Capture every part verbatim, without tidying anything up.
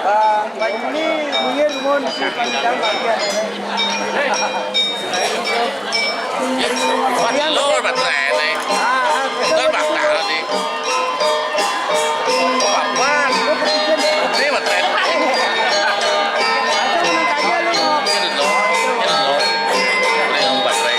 Ah, Pak Juni, minggir mohon di panggilan bagian. Lor baterainé. Ah, ah, betul, betul. Lor baterainé. Papan. Ini baterainé. Ini lor, ini lor. Ini lor baterai.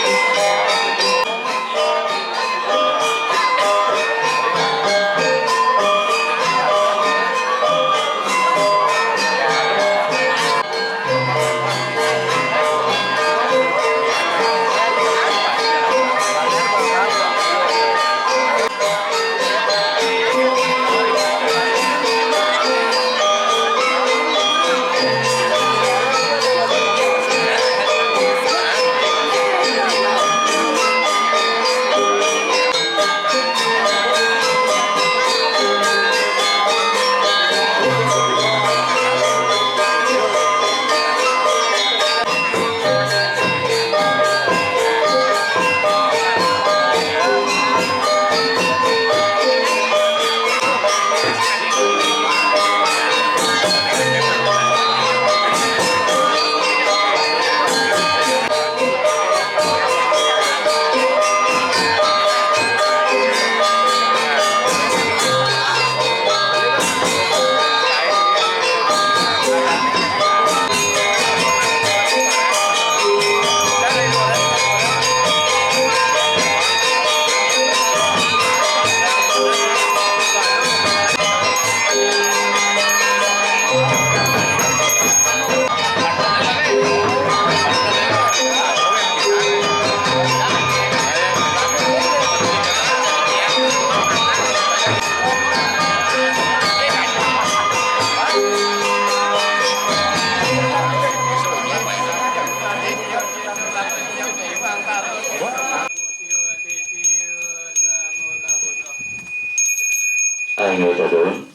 Ayo, Dadun.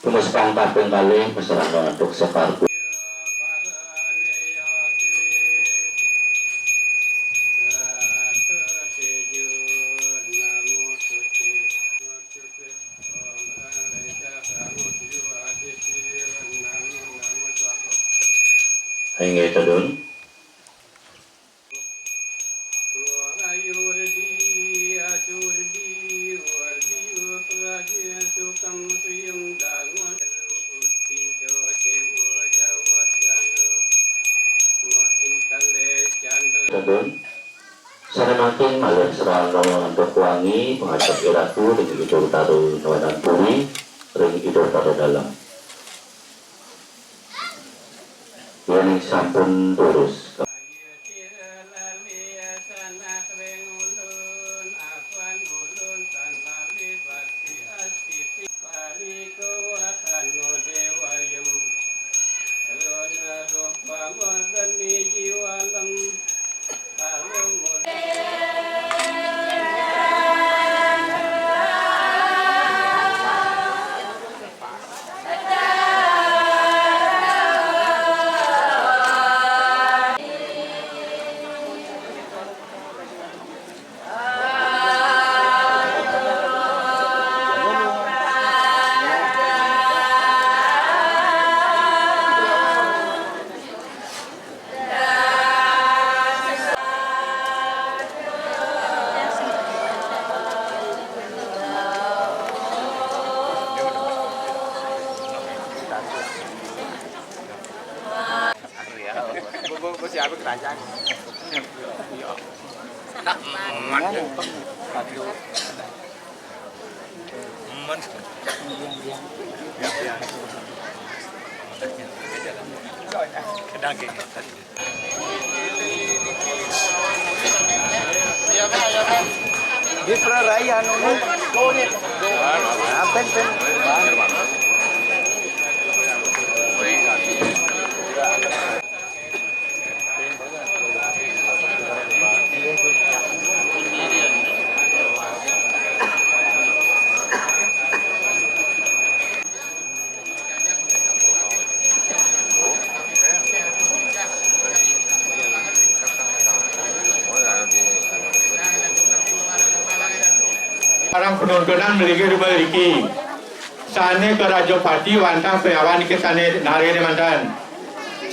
Tumis pang kaping kalih, mesrana antuk sekarku. Inggih, Dadun. Tembung. Sané mangkin malih srana antuk wangi pangajap iraku ring Ida Betara Nuwunan Puri, ring Ida Betara Dalem. Yén sampun durus. Anu ya, bu, bu, bu, siapa kerajaan? Iya. Aman. Aman. Ya, ya. Kedang, geng. Di Prarayan, anu. Ah, pen, pen. Sareng penontonan mriki rupa mriki. Sané ka Rajapati wantah payawan niki sané naré manten.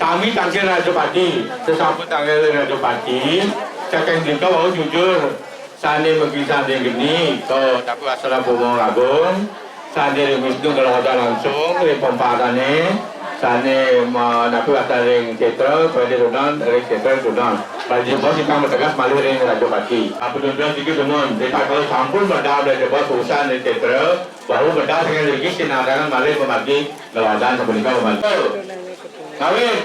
Sami tangkil Rajapati, sesampun tangkil Rajapati, saking mrika wau jujur. Sané mriki sané geni, ka Napi Wastra Boma Agung, sané ring Wisnu Kalawada langsung, ring pompatané, sané ma-, Napi Wastra ring Sétra, Praja Tunan, ring Sétra Tunan. Praja Bos ingkang mateges malih ring Rajapati. Apa tuntun siki dumun, ditatkala sampun medal Praja Bos usan ring Sétra, Bahu medal saking mriki sinareng malih pamargi ngladan sapunika pamargi. Kawit.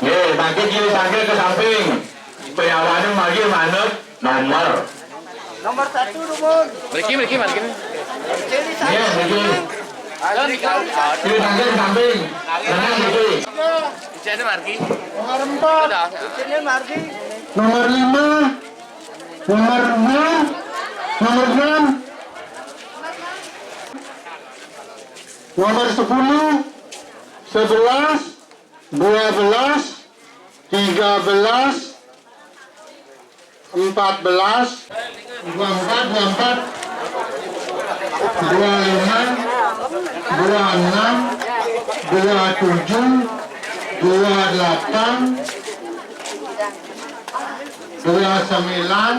Nggih, mangke kiri samping ke samping. Payawané malih manut nomor. Nomor satu, dumun. Mriki, mriki, mriki. Kiri samping. Nggih, mriki. Kiri samping ke samping. Tenang, mriki. Ijene margi. Nomor empat. Udah. Ijene margi. Nomor lima, nomor enam, nomor enam, nomor sepuluh, sebelas, dua belas, tiga belas, empat belas, dua empat, dua empat, dua lima, dua enam, dua tujuh, dua delapan, dua sembilan.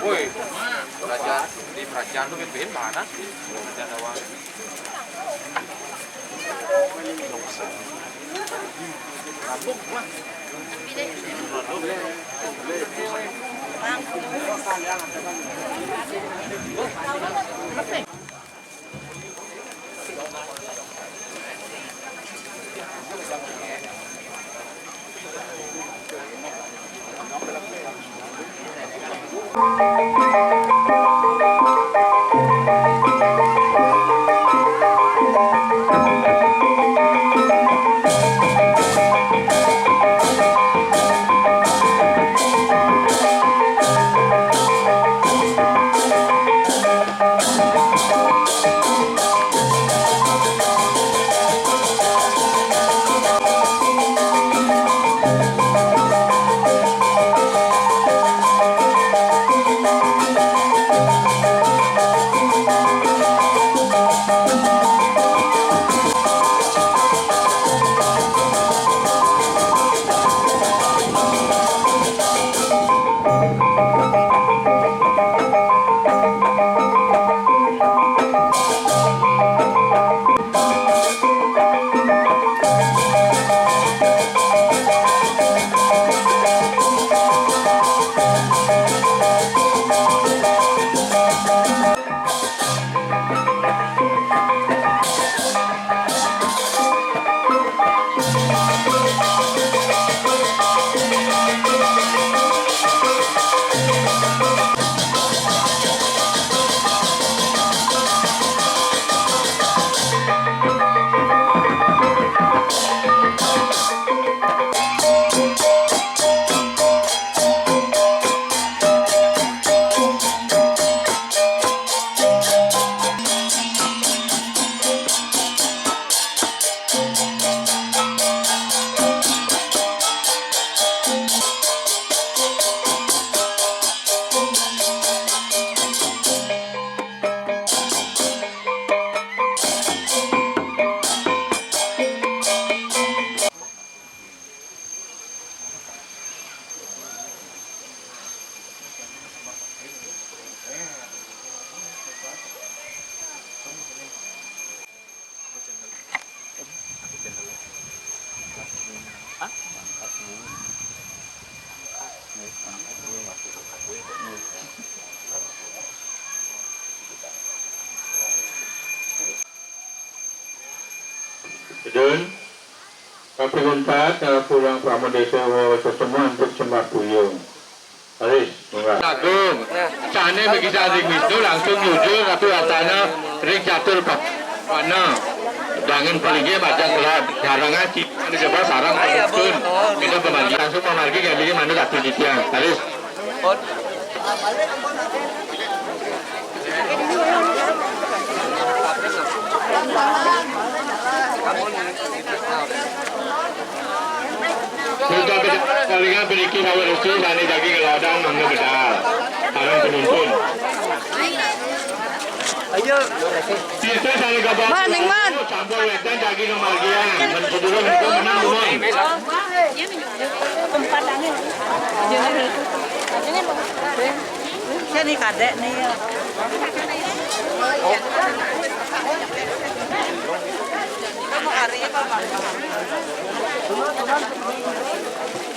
Woi, belajar di kerajaan tuh pimpin mana? Kerajaan awal. Idun, kaping untat, eh, pulang pamodésa wawa sesemuan untuk sembah puyung. Alis, munggah. Agung. Sané begitu ring Wisnu langsung nuju Ratu Ratana ring catur pa-, wana. Dangen palinggih majeng kelad. Sareng aci, anu jebos sareng penuntun. Kita pamargi. Langsung pamargi, kaya begini manut ati titiang. Alis. Sudah beda, kalingan beriki sawer restu, sané jagi ngeladan, mangga bedal. Sareng penuntun. Ayo. Sisa sané gabah. Man, Ning Man. Campur wedan jagi ngamargiang. Men sedulur niku menang, dumun. Tempatannya. Saya nih kadek nih ya.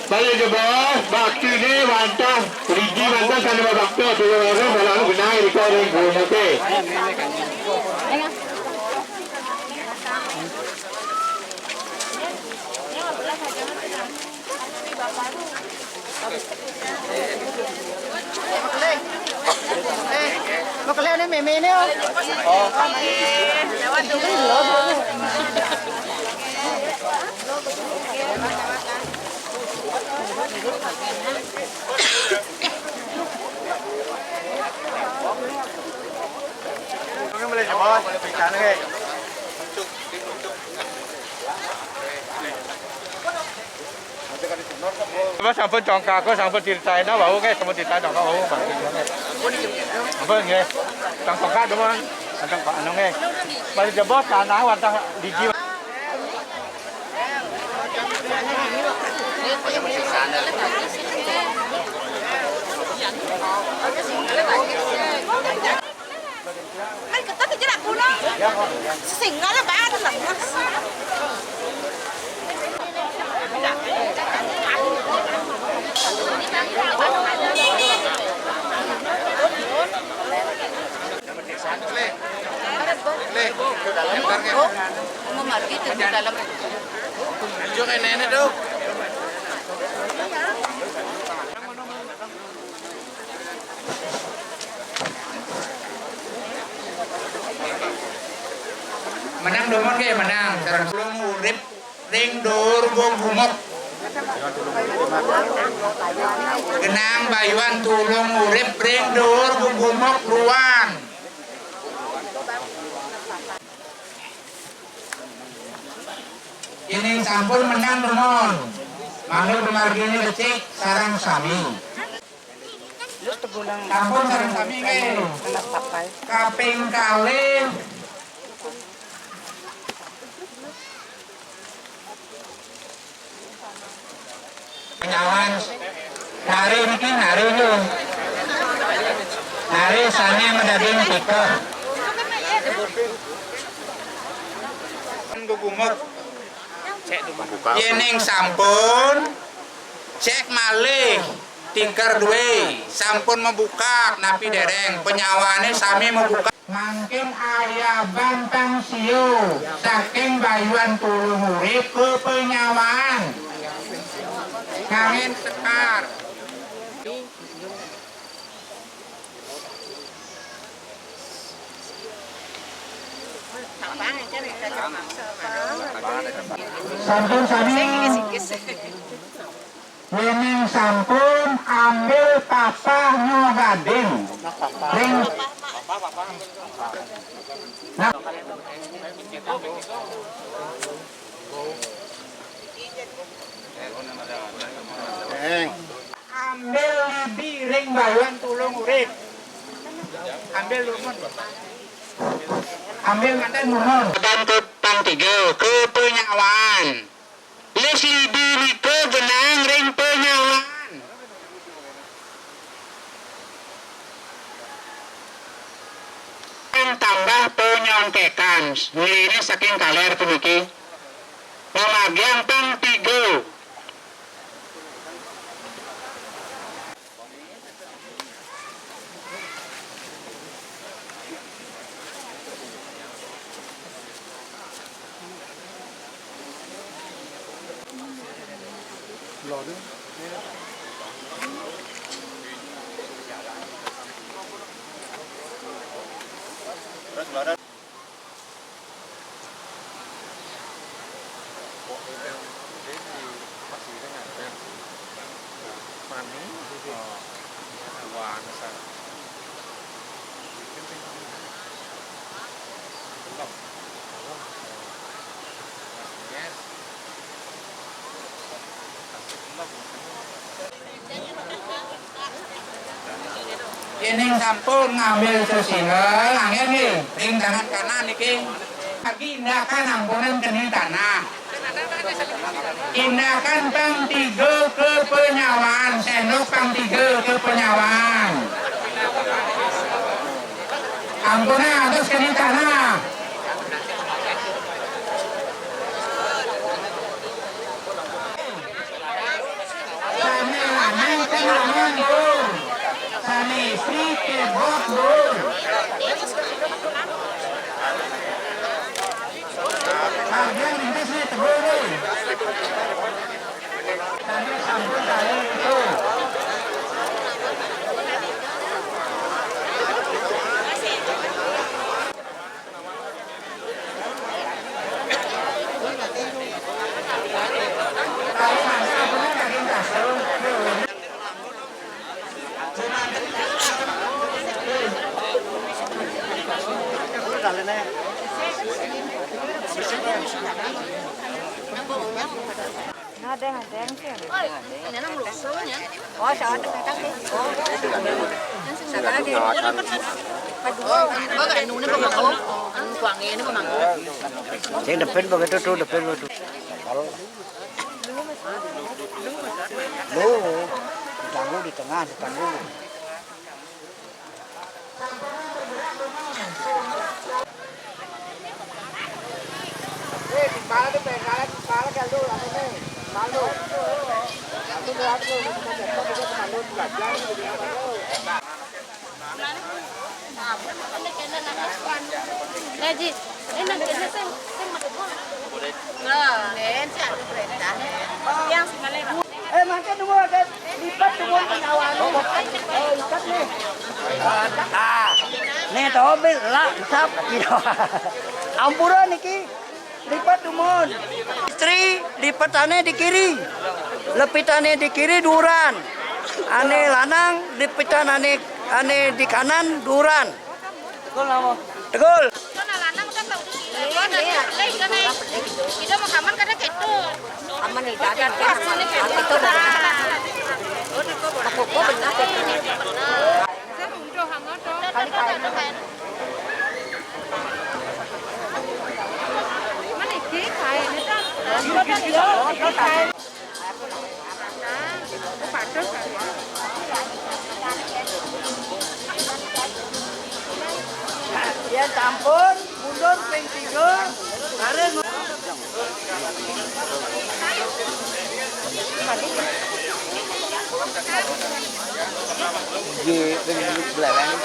Balik ke bawah, bakti ni wantah, rigi wantah sana bakti, tu orang orang benar, itu orang guna ke. Makelé né méméné, oh. Coba sampun congkak, sampun ceritain wau, guys, sampun ceritain congkak wau. Sampun, nggih. Tang congkak, teman. Tang Pak Anung, eh. Balik jebos tanah wantah lidi. Ay, ketat aja lah pulang. Sesinggal lah, Pak, ada lah, Mas. Menang dumun nggih, menang. Sareng tulung urip ring dhuwur gugumuk. Genang bayuan tulung urip ring dhuwur gugumuk luan. Yéning sampun menang dumun, mangda dumargine becik sareng sami. Sampun sareng sami nggih. Kaping kalih. Penyawan. Nari niki, nari niki. Nari sane madaging tikeh. Gugumuk. Yéning sampun, cek malih tikeh duwe, sampun mabukak napi dereng, penyawane sami mabukak. Mangkin ayaban pang sio saking bayuan tulung urip pepenyawaan. Kangin sekar. Sampun sami. Yéning sampun, ambil papah nyo gading. Ring. Nah. Ambil lidi ring bayuan tulung urip. Ambil dumun. Ambil manten dumun. Dan ke pang tiga, kepenyawaan. Lis lidi nika genang ring penyawaan. Tambah penyongkekan, ngliris saking kaler puniki. Pamargiang pang tiga. Yéning sampun ngambil sesingel, anggen nggih, ring tangan kanan niki. Tindakan ampunan keni tanah. Tindakan pang tiga kepenyawaan, sendok pang tiga kepenyawaan. Ampunan atus keni tanah. Sami lanang sing lanang tur. Sami istri kebot tur. Bagian lintas nih, tegur nih. Sami sampun kali itu. Ngadeng-ngadeng sih. Oh, sawat dekat sih. Oh. Sing depan begitu tuh, depan begitu. Lu, diganggu di tengah, diganggu. Nah, Ji, ini nang kena sing, sing metu. Nah, nen, si anu perintah, nen. Yang si Malay. Eh, makan dulu, ada lipat dulu, penyawa. Eh, lipat nih. Ah, nih, tobil lah, sap, gitu. Ampura niki, lipat dumun. Istri, lipatane di kiri. Lepitane di kiri duran. Ane lanang, lipitan ane, ane di kanan duran. Tegul. Kita mau kamar karena gitu. Aman nih, dadan kan. Aku tuh benar. Aku kok benar. Kali kain. Mana iki kain itu? Kain. Ya campur, mundur ping tiga, bareng. Di ping belakang.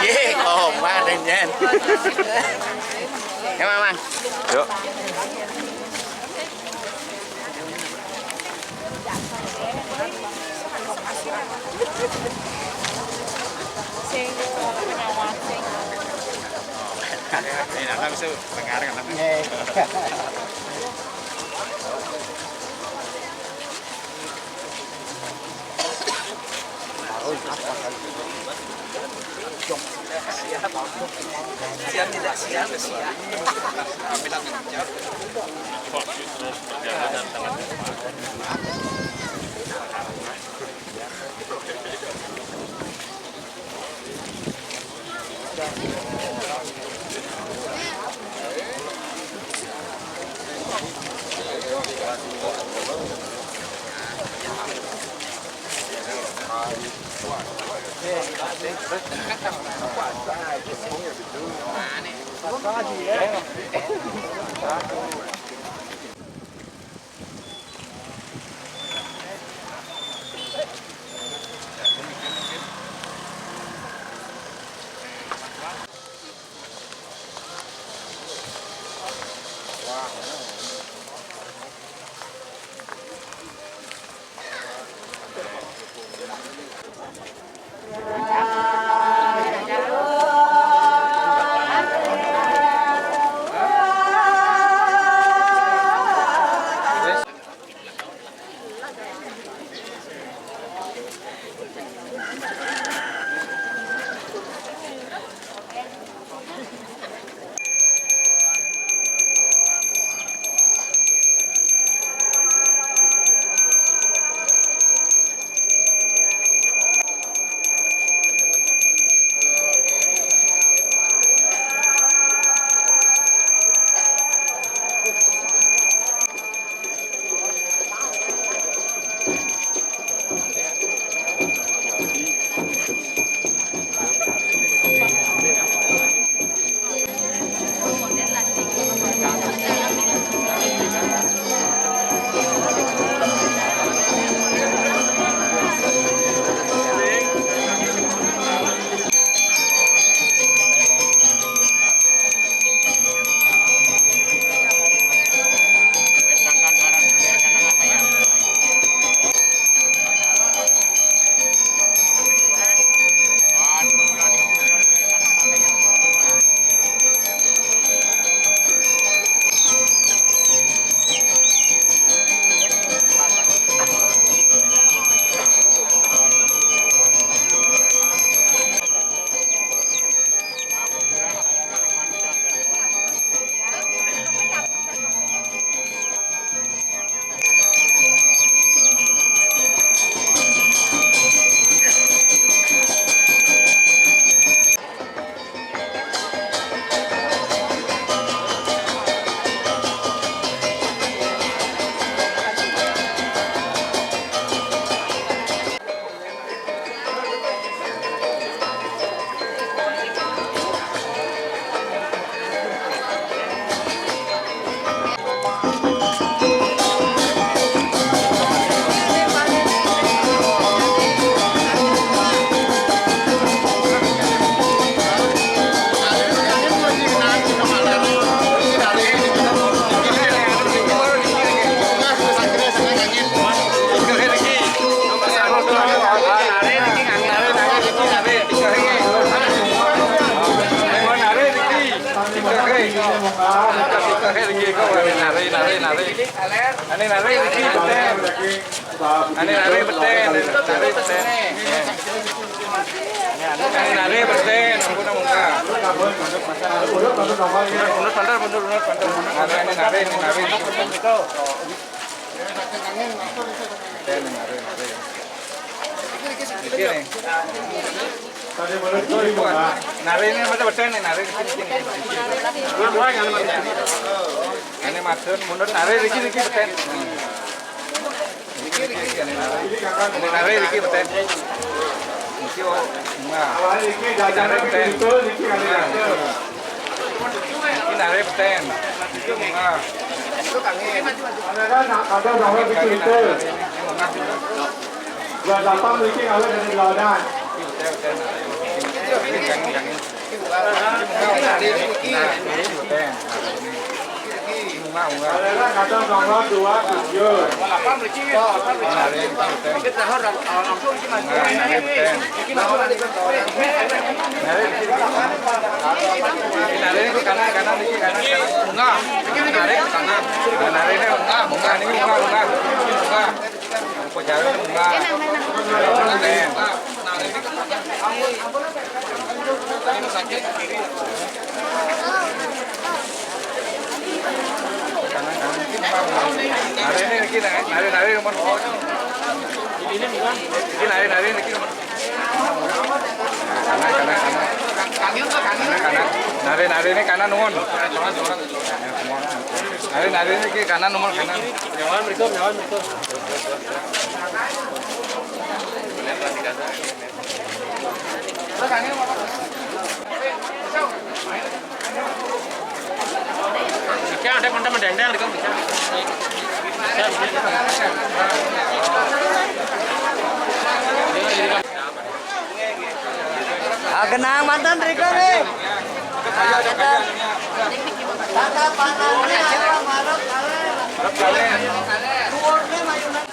Ye, oh, ma, deng, jen. Ya, Mang, Mang. Yuk. Sing penawar sing. Ini anak bisa pengaruh anak. Siap, tidak siap, siap. Ane nare iki beten. Ane nare beten, nare beten. Nare, beten, ampun, ampun. Mundur, mundur, mundur, mundur. Nare, nare, nare. Beten, nare, nare. Niki, nih. Nare ini macam beten nih, nare. Ini maksud mundur nare, niki, niki beten. Niki, niki, nare, nare, niki beten. Niki, oh, bunga. Nare beten. Bunga. Niki nare beten. Bunga. Ada, ada, ada, niki, nare, niki. Bunga. Dua delapan niki awet dari Ladan. Niki beten, nare. Niki, niki, niki. Nah, niki beten. Bunga, bunga. Adalah kata nomor dua tujuh. Nare, niki beten. Nah, nare beten. Nare, niki, niki. Nare, niki kanan, kanan, niki kanan, kanan. Bunga. Nare, kanan. Nah, nare ini bunga, bunga, niki bunga, bunga. Niki bunga. Apa jalan bunga? Bunga, nare. Nare ini, niki, nare, nare, nare, nomor. Niki, nare, nare, niki, nomor. Kanan, kanan, kanan. Kanan, kanan. Nare, nare, ini kanan, nomor. Nare, nare, ini ke kanan, nomor kanan. Nyawan, berikut, nyawan, berikut. Bisa, ada konten mendendang di kamu, bisa. Bisa, bisa. Ah, genang mantan Rika nih. Ah, kita. Tata panannya apa, marep, kalem. Marep, kalem. Luarnya mayunan.